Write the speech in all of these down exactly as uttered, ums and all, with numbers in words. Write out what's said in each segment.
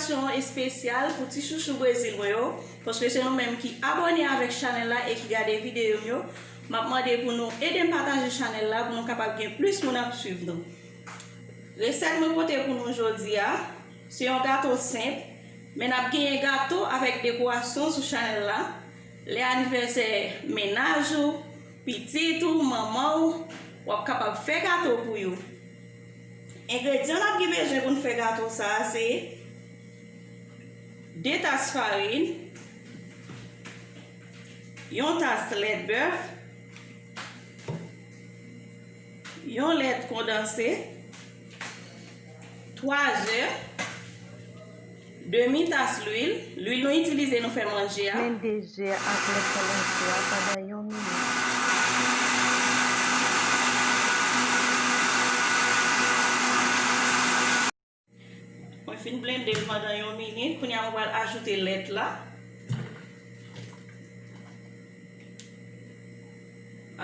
Yon espesyal pou ti chouchou Brezil mwen yo, paske se nou menm ki abòne avèk chanèl la e ki gade videyo m yo. M ap mande pou nou ede m pataje chanèl la pou nou kapab gen plis moun ap swiv nou. Resèt mwen pote pou nou jodi a, se yon gato senp, men n ap genyen gato avèk dekorasyon sou chanèl la. Lè anivèsè mennaj ou, pitit ou, manman w, w ap kapab fè gato pou yo. Engredyan n ap gen bezwen pou n fè gato sa a se de tas farin, yon tas lèt bèf, yon lèt kondanse, twa zè, demi tas lwil. Lwil nou itilize nou fè manje a. Blende zè ak lèt kondanse a pandan yon minit. Mwen fin blende l pandan yon minit. Kounye a mwen pral ajoute lèt la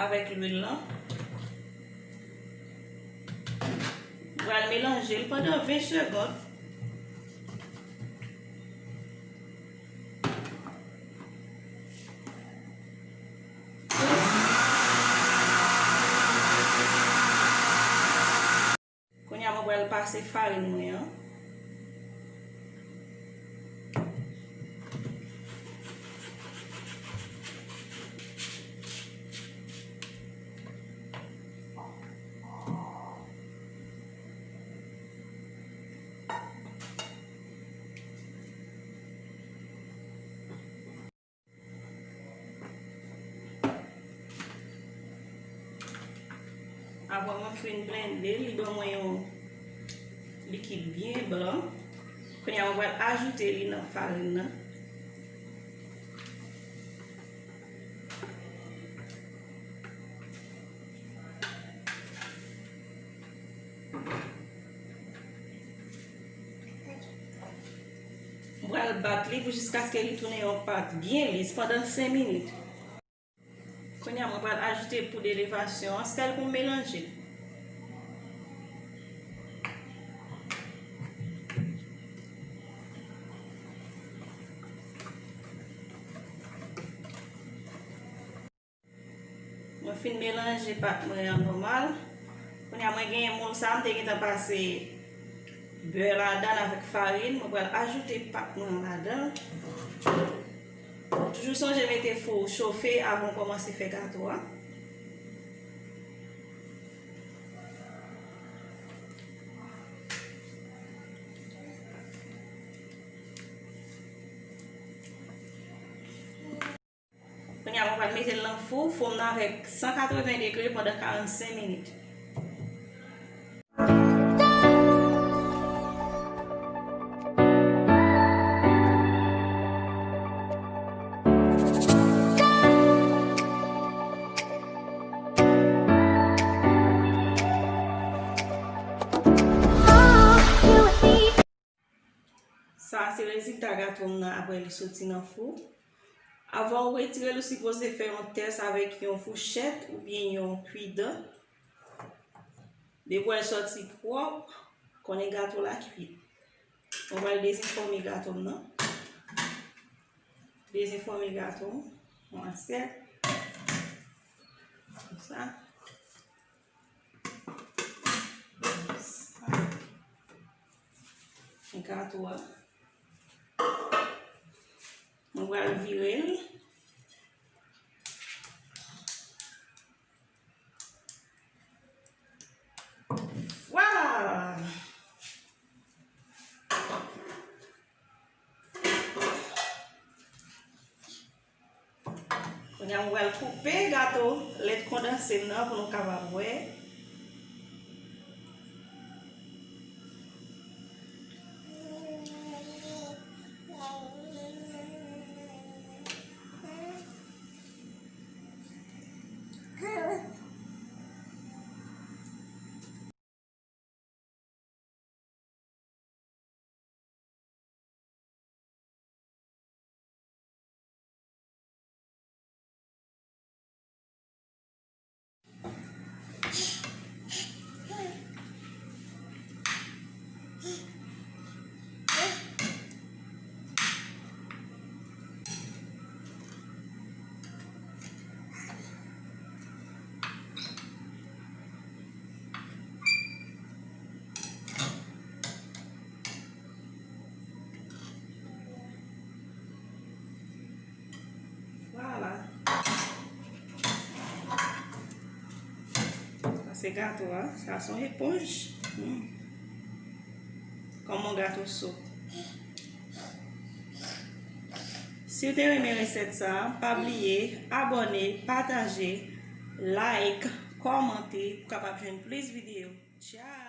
avèk lwil lan. Mwen pral melanje l pandan ven segond. Kounye a mwen pral pase farin mwen an. Apre mwen fin blende, li ban mwen yon likid byen blan. Kounye a mwen pral ajoute li nan farin nan. Mwen pral bat li pou jiskaske li tounen yon pat byen lis pandan senk minit. Kounye a mwen pral ajoute poud elevasyon an, sèl pou m melanje. Mwen fin melanje pat mwen an nòmal. Kounye a mwen genyen moul sa, m te gentan pase bè ladan avèk farin. Mwen pral ajoute pat mwen an ladan. Toujou sonje mete fou chofe avan w kòmanse fè gato a. Kounye a, mwen pral mete l nan fou, fou m nan avèk san katreven degre pandan karannsenk minit. Sa a se rezilta gato m nan apre li soti nan fou. Avan w retire l, ou sipoze fè yon tès avèk yon fouchèt oubyen yon kwidan. Depi w wè l sòti pwòp, konnen gato la kwit. Mwen pral dezenfòme gato m nan. Dezenfòme gato m. Yon asyèt. Konsa. Konsa. Gato a. Mwen pral vire l. Vwala! Kounye a, mwen pral koupe gato lèt kondanse m nan pou nou kapab wè. Se gato a, sa se yon eponj. Hmm. Kòm yon gato soup. Si w te renmen resèt sa, pa bliye abòne, pataje, like, kòmante pou kapab jwenn plis videyo. Tchao!